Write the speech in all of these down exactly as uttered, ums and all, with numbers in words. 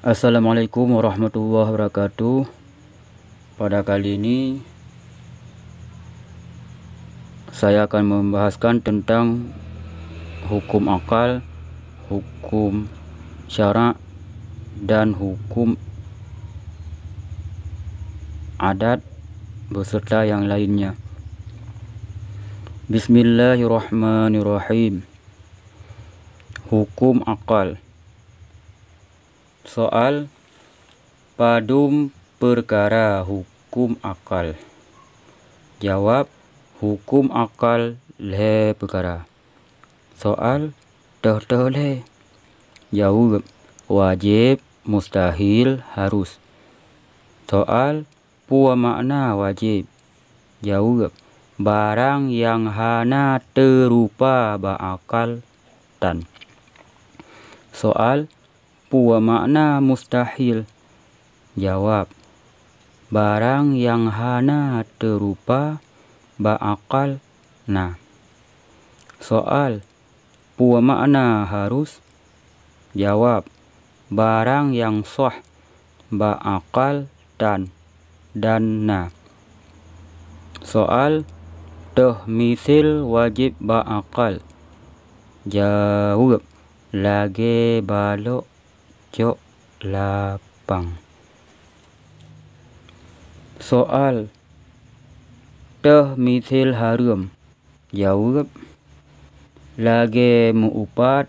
Assalamualaikum warahmatullahi wabarakatuh. Pada kali ini, saya akan membahaskan tentang hukum akal, hukum syarak, dan hukum adat beserta yang lainnya. Bismillahirrahmanirrahim. Hukum akal. Soal, padum peukara hukum akal? Jawab, hukum akal lhée peukara. Soal, toh-toh lhée? Jaweueb, wajéb, mustahil, harus. Soal, peue makna wajéb? Jaweueb, barang nyang hana teurupa bak akal tan. Soal, peue makna mustahil? Jawab, barang nyang hana teurupa bak akal na. Soal, peue makna harus? Jawab, barang nyang soh bak akal tan dan na. Soal, toh miseul wajéb bak akal? Jaweueb, lagée balok cok lapang. Soal, toh miseul hareuem? Jaweueb, lagée meu-upat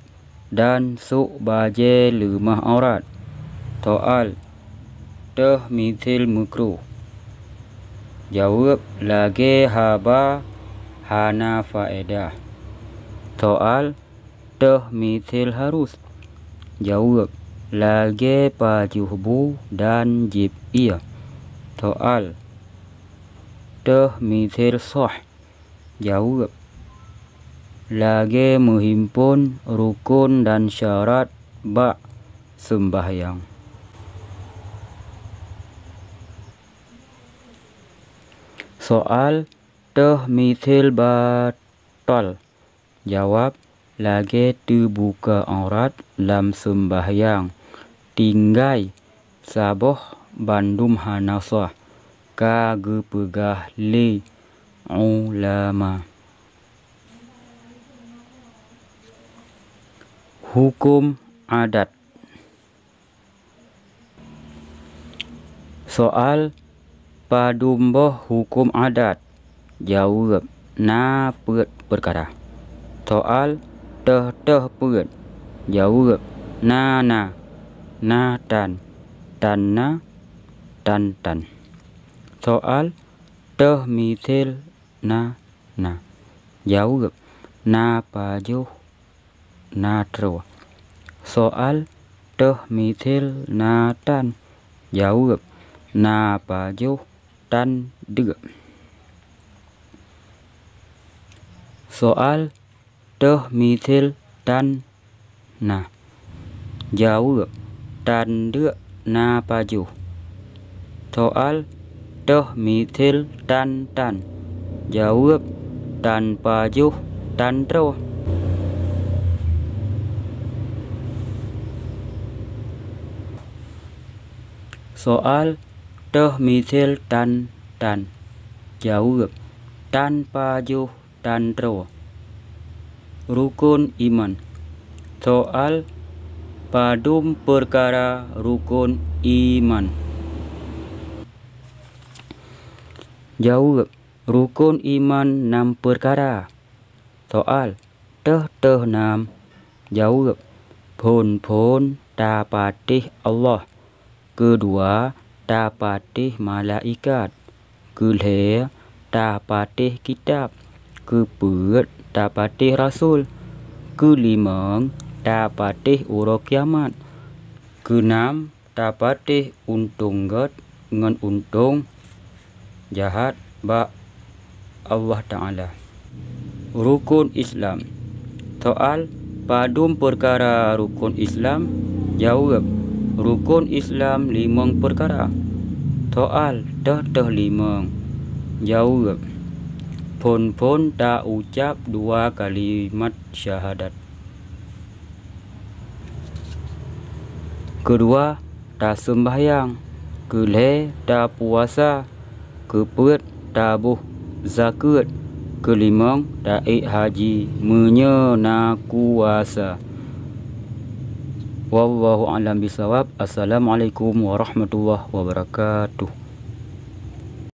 dan sôk bajée leumah aurat. Soal, toh miseul meukruh? Jaweueb, lagée haba hana faedah. Soal, toh miseul harus? Jaweueb, lagée pajoh bu dan jieb ié. Soal, toh miseul soh? Jaweueb, lagée meuhimpon rukon dan syarat bak seumbahyang. Soal, toh miseul batal? Jawab, lagée teubuka aurat lam seumbahyang, tinggai saboh bandum hana sah, ka geupeugah lé ulama. Hukum adat. Soal, padum boh hukum adat? Jaweueb, na peuet peukara. Soal, toh-toh peuet? Jaweueb, na, na, na tan, tan na, tan, tan. Soal, toh miseul na, na? Jaweueb, na pajoh, na troe. Soal, toh miseul na tan? Jaweueb, na pajoh tan deuk. Soal, toh miseul tan na? Jaweueb, tan deuk na pajoh. Soal, toh miseul tan tan? Jaweueb, tan pajoh tan troe. Soal, toh miseul tan tan? Jaweueb, tan pajoh tan troe. Rukon iman. Soal, padum peukara rukon iman? Jaweueb, rukon iman nam peukara. Soal, toh-toh nam? Jaweueb, phon-phon tapatéh Allah. Keudua, tapatéh malaikat. Keulhée, tapatéh kitab. Keupeuet, tapatéh rasul. Keulimong, tapatéh uroe kiamat. Keunam, tapatéh untông gét ngon untông jahat bak Allah Taala. Rukon Islam. Soal, padum peukara rukon Islam? Jaweueb, rukon Islam limong peukara. Soal, toh-toh limong? Jaweueb, phon-phon ta-ucab dua kalimat syahadat. Keudua, taseumbahyang, keu lhée tapuasa, keu peuet taboh zakeuet, keu limong taék haji meunyoe na kuasa. Wallahu a'lam bishawab. Assalamualaikum warahmatullahi wabarakatuh.